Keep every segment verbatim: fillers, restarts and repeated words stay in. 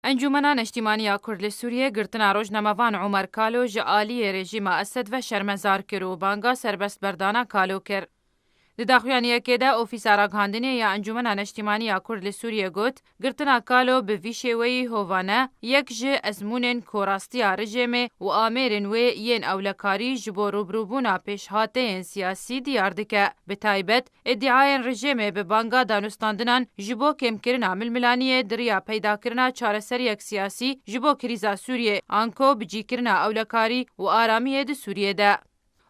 Encûmena Neştîmanî ya Kurd li Sûriyê girtina rojnamevan Omer Kalo ji aliyê rejîma Esed ve şermezar kir û banga serbestberdana Kalo kir. Di daxuyaniyekê de Ofîsa Ragihandinê ya Encûmena Neştîmanî ya Kurd li Sûriyê got, girtina Kalo bi vî şêweyî hovane, yek ji ezmûnên ku rastiya rejêmê û amêrên wê yên ewlekarî ji bo rûbirûbûna pêşhateyên siyasî diyar dike. Bi taybet, îdiayên rejêmê bi banga danûstandinan ji bo kêmkirina milmilaniyê di riya peydakirina çareseriyek siyasî ji bo krîza Sûriyê, anko bicîkirina ewlekarî û aramiyê di Sûriyê de.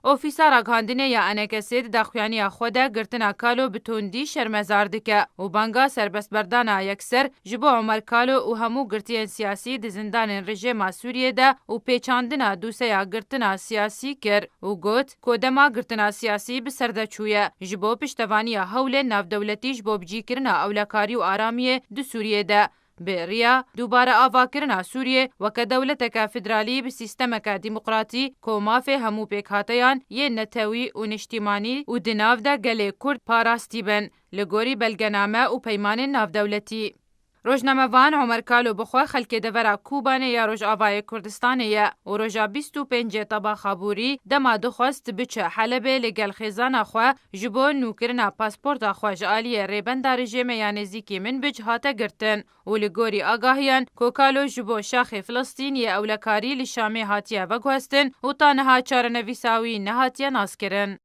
Ofîsa Ragihandinê ya E N K S'ê di daxuyaniya xwe de girtina Kalo bi tundî şermezar dike û banga serbestberdana yekser ji bo Omer Kalo û hemû girtiyên siyasî di zindanên rejêma Sûriyê de û pêçandina dûseya girtina siyasî kir û got ku dema girtina siyasî bi ser de çûye ji bo piştevaniya hewlên navdewletî ji bo bicîkirina ewlekarî û aramiyê di Sûriyê de. Bi riya dubare avakirina Sûriyê weke dewleteke federalî bi sîstemeke demokratî ku mafê hemû pêkhateyan yên netewî û niştîmanî û di nav de gelê Kurd parastî bin, li gorî belgename û peymanên navdewletî. Rojnamevan Omer Kalo bi xwe xelkê devera Kobanê ya Rojavayê Kurdistanê ye û roja bîst û pêncê Tebaxa Borî dema dixwest biçe Helebê li gel xêzana xwe ji bo nûkirina pasporta xwe ji aliyê rêbenda rejêmê ya nêzîkî Minbic hate girtin û li gorî agahiyan ku Kalo ji bo şaxê Filistîn yê ewlekarî li Şamê hatiye veguhestin û ta niha çarenivîsa wî nehatiye naskirin.